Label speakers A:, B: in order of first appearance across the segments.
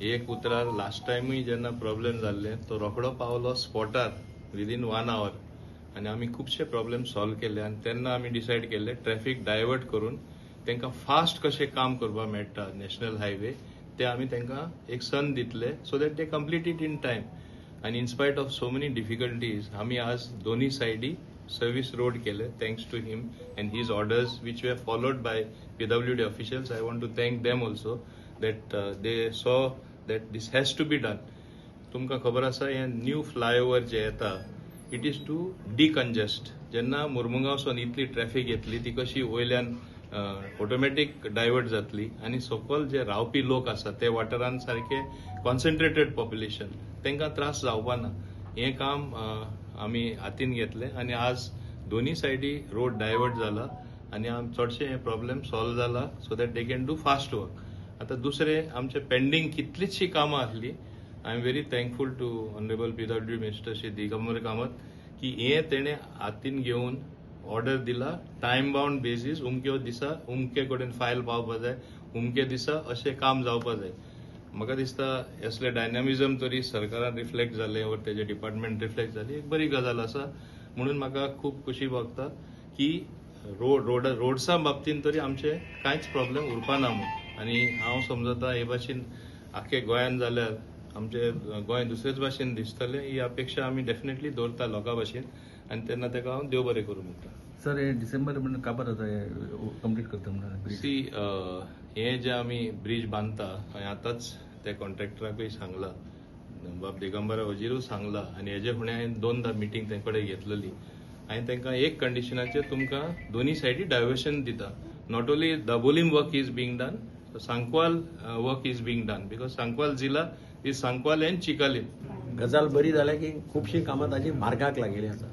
A: एक उतरार लास्ट टायमूय जेन्ना प्रॉब्लेम जाल्ले, तो रोखडो पावलो स्पॉटार विदीन वन our आनी आमी खुबशे प्रॉब्लेम सॉल्व केले. आनी तेन्ना आमी डिसायड केल्ले, ट्रॅफिक डायवर्ट करून तांकां फास्ट कशें काम करपाक मेळटा नॅशनल हायवे, ते आमी तांकां एक संद दितले so that they complete it in time. आनी in spite of so many difficulties आमी आज दोन्ही सायडी सर्वीस रोड केले, thanks to him and his orders, which were followed by PWD officials. I want to thank them also that they saw that this has to be done. तुमकां खबर आसा, हें new flyover जे येता, it is to decongest. जेन्ना मुर्मुगांवसून इतली traffic येतली, ती कशी वयल्यान ऑटोमॅटीक डायवर्ट जातली आनी सकयल जे रावपी लोक आसा ते वाठारान सारके कॉन्सन्ट्रेटेड पॉप्युलेशन, तांकां त्रास जावपा ना. हें काम आमी हातीन घेतलें आनी आज दोन्ही सायडी रोड डायवर्ट जाला आनी चडशे हे प्रॉब्लेम सॉल्व जाला so that they can do fast work. आतां दुसरें, आमचे पेंडींग कितलींचशीं कामां आसलीं. I am very thankful to honourable PWD Minister Shri Digambar Kamat की हें तेणें हातीन घेवन ऑर्डर दिला, टायम बाउंड बेजीस, उमक्यो दिसा उमके कडेन फायल पावपा जाय, उमके दिसा अशें काम जावपा जाय. म्हाका दिसता असले डायनामिझम तरी सरकारान रिफ्लेक्ट जालें वा तेजे डिपार्टमेंट रिफ्लेक्ट जाली, एक बरी गजाल आसा. म्हणून म्हाका खूब खोशी भोगता की रोड रोड रोड्सा बाबतीन तरी आमचे कांयच प्रॉब्लेम उरपा ना म्हूण. आनी हांव समजता, हे भाशेन आख्खे गोंयान जाल्यार आमचे गोंय दुसरेच भाशेन दिसतलें, ही अपेक्षा आमी डेफिनेटली दवरता लोकां भाशेन आनी तेन्ना ताका हांव देव बरें करूं म्हणटा.
B: सर, हे डिसेंबर म्हणून काबार जाता, हे कंप्लीट करता म्हणून ब्रिज?
A: सी, हे जे आमी ब्रीज बांदता, हांवें आतांच त्या कॉन्ट्रॅक्टराकूय सांगलां, बाब दिगंबरा वजीरूय सांगला आनी हेजे फुडें हांवें दोनदा मिटींग तें कडेन घेतलेली. हांवें तांकां एक कंडिशनाचेर तुमकां दोनी सायडी डायवर्शन दिता. Not only Dabolim work is being done, Sancoale work is being done, because Sancoale जिला is Sancoale and Chicalim.
C: गजाल बरी जाल्या की खुबशीं कामां ताजी मार्गाक लागिल्लीं आसा.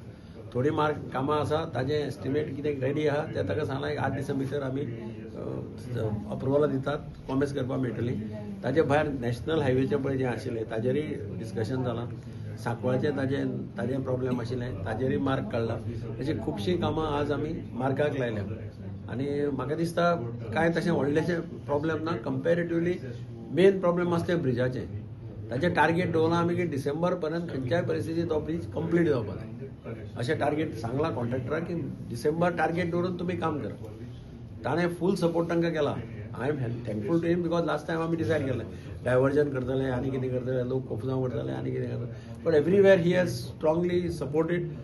C: थोडीं मार्ग कामां आसा, ताजें एस्टिमेट कितें रेडी आहा, तें ताका सांगलां, एक 8 दिसां भितर आमी अप्रुवलां दितात, कॉमेस करपाक मेळटली. ताजे भायर नॅशनल हायवेचें पळय जें आशिल्लें, ताजेरूय डिस्कशन जालां. सांकवाळचें ताजें प्रॉब्लेम आशिल्लें, ताजेरूय मार्ग काडला. अशीं खुबशीं कामां आज आमी मार्गाक लायल्या आनी म्हाका दिसता कांय तशें व्हडलेशें प्रॉब्लेम ना. कंपेरेटिवली मेन प्रॉब्लेम आसा तें ब्रिजाचें. ताचें टार्गेट दवरलां आमी की डिसेंबर पर्यंत खंयच्याय परिस्थितीत तो ब्रीज कंप्लीट जावपाक जाय, अशें टार्गेट सांगलां कॉन्ट्रॅक्टराक की डिसेंबर टार्गेट दवरून तुमी काम करा. ताणें फूल सपोर्ट तांकां केला. I am thankful to him because last time आमी डिसायड केलें डायवर्जन करतले आनी कितें करतले, लोक कोफुजांव करतले आनी कितें करतले, but everywhere he has strongly supported.